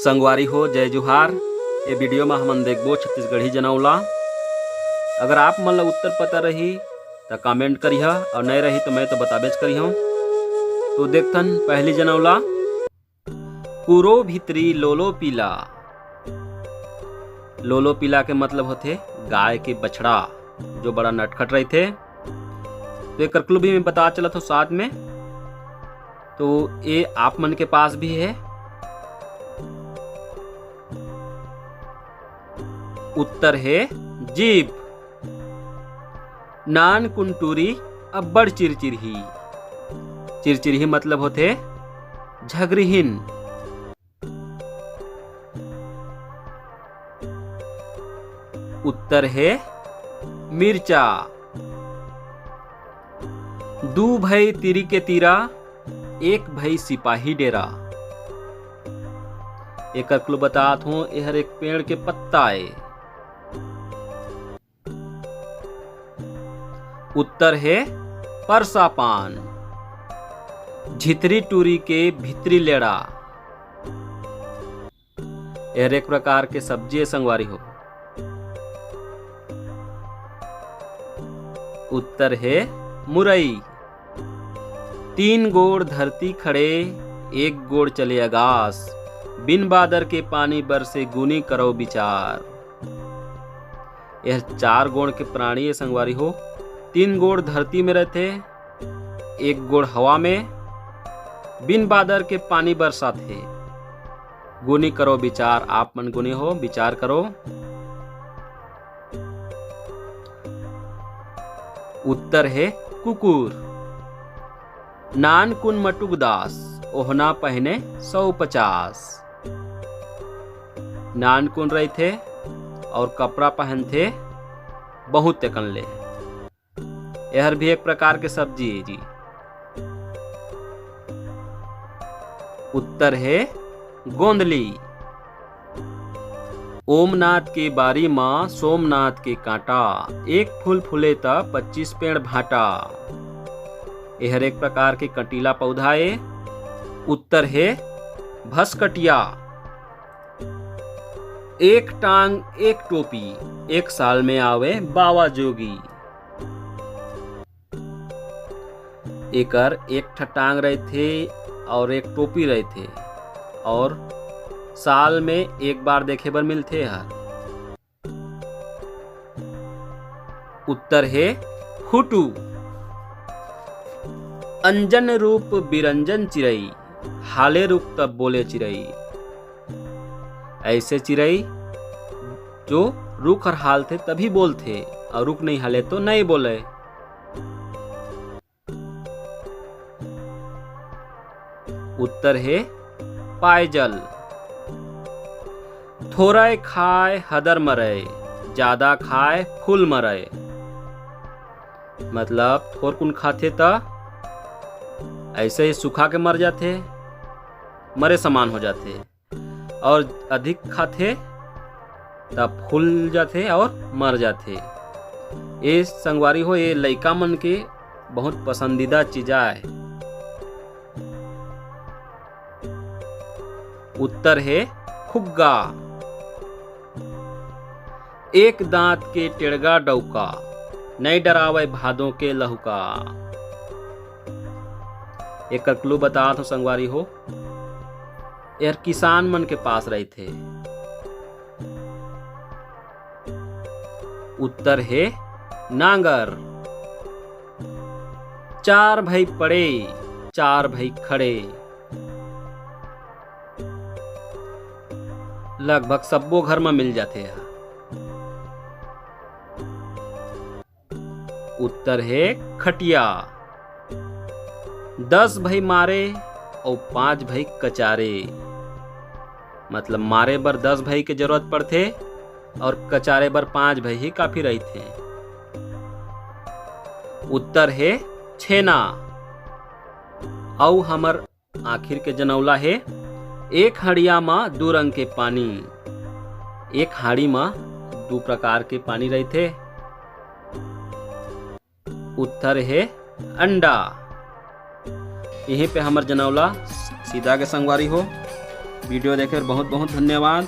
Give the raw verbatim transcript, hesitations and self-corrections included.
संगवारी हो, जय जोहार। ए वीडियो म हमन देखबो छत्तीसगढ़ी जनौला। अगर आप मन ल उत्तर पता रही, त comment करिहा, अउ नइ रही, त मैं तो बताबेच करिहौं। तो देखथन पहली जनौला, कुरो भीतरी लोलो पीला। लोलो पीला के मतलब होथे गाय के बछड़ा, जो बड़ा नटखट रहिथे। तो एकर clue भी मैं बता चलत हौं साथ में। तो ये आप मन के पास भी है। उत्तर है जीभ। नानकुन टूरी अब्बड़ चिरचिरही। चिरचिरही मतलब होथे झगरिहिन। उत्तर है मिर्चा। दू भई तिरी के तीरा, एक भई सिपाही डेरा। एकर clue बतात हौं, एहर एक पेड़ के पत्ता ए। उत्तर है परसा पान। झितरी टूरी के भितरी लेड़ा। एहर एक प्रकार के सब्जी ए संगवारी हो। उत्तर है मुरई। तीन गोड़ धरती खड़े, एक गोड़ चले अगास। बिन बादर के पानी बरसे, गुनी करो विचार। एहर चार गोड़ के प्राणी ए संगवारी हो। तीन गोड़ धरती में रहिथे, एक गोड़ हवा में, बिन बादर के पानी बरसाथे। गुनी करो विचार, आप मन गुनी हो, विचार करो। उत्तर है कुकुर। नानकुन मटुक दास, ओहना पहिने सौ पचास। नानकुन रहिथे अउ कपड़ा पहनथे बहुत तेकन ले। एहर भी एक प्रकार के सब्जी ए जी। उत्तर है गोंदली। ओमनाथ के बारी म सोमनाथ के कांटा, एक फूल फूले त पच्चीस पेड़ भांटा। एहर एक प्रकार के कंटीला पौधा ए। उत्तर है भसकटिया। एक टांग एक टोपी, एक साल में आवे बावा जोगी। एकर एक ठा टांग रहिथे अउ एक टोपी रहिथे अउ साल में एक बार देखे बर मिलथे एहर। उत्तर हे फुटू। अंजन रूप बिरंजन चिरई, हाले रुख तब बोले चिरई। ऐसे चिरई जो रुख हर हालथे तभी बोलथे, अउ रुख नइ हाले तो नइ बोले। उत्तर हे पायजल। थोरय खाय हदर मरय, जादा खाय फूल मरय। मतलब थोरकुन खाथे त ऐसे ही सुखा के मर जाथे, मरे समान हो जाथे। अउ अधिक खाथे त फूल जाथे अउ मर जाथे। ए संगवारी हो, ए लइका मन के बहुत पसंदीदा चीज आय। उत्तर हे फुग्गा। एक दांत के टेड़गा डौका, नइ डरावय भादों के लहुका। एकर clue बतात हंव संगवारी हो, एहर किसान मन के पास रहिथे। उत्तर हे नांगर। चार भई पड़े, चार भई खड़े। लगभग सब्बो घर म मिल जाथे एहा। उत्तर हे खटिया। दस भई मारे अउ पांच भई कचारे। मतलब मारे बर दस भई के जरूरत पड़थे अउ कचारे बर पांच भई ही काफी रहिथे। उत्तर हे छेना। अउ हमर आखिर के जनौला हे, एक हड़िया म दू रंग के पानी। एक हाड़ी म दू प्रकार के पानी रहिथे। उत्तर हे अंडा। इहीं पे हमर जनौला सीधा के संगवारी हो। वीडियो देखे बर बहुत बहुत धन्यवाद।